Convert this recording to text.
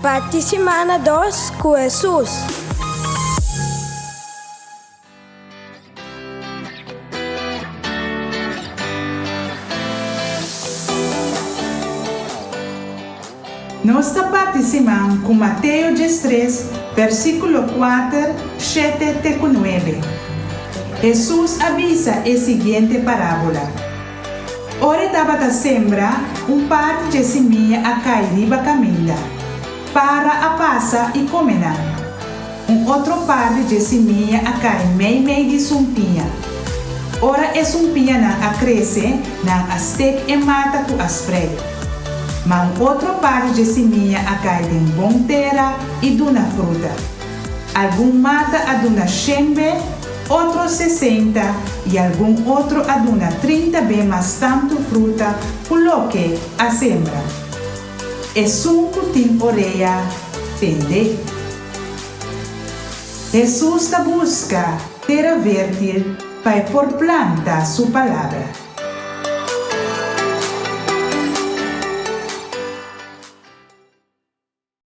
Parti simana dos ku Hesus. Nos ta parti siman ku Mateo 13, versíkulo 4, 7 te ku 9. Hesus a bisa e siguiente parábola. Ora e tabata sembra, un parti dje simia a kai riba kaminda. Para a pasa i kome nan. Un otro parti dje simia a kai meimei di sumpiña. Ora e sumpiñanan a krese, nan a stek e mata ku a sprei. Ma un otro parti dje simia a kai den bon tera i duna fruta. Algun mata a duna shen be, otro 60 i algun otro a duna 30 be mas tantu fruta ku loke a sembra. Esun ku tin orea, tende. Hesus ta buska tera vértil pa e por planta su palabra.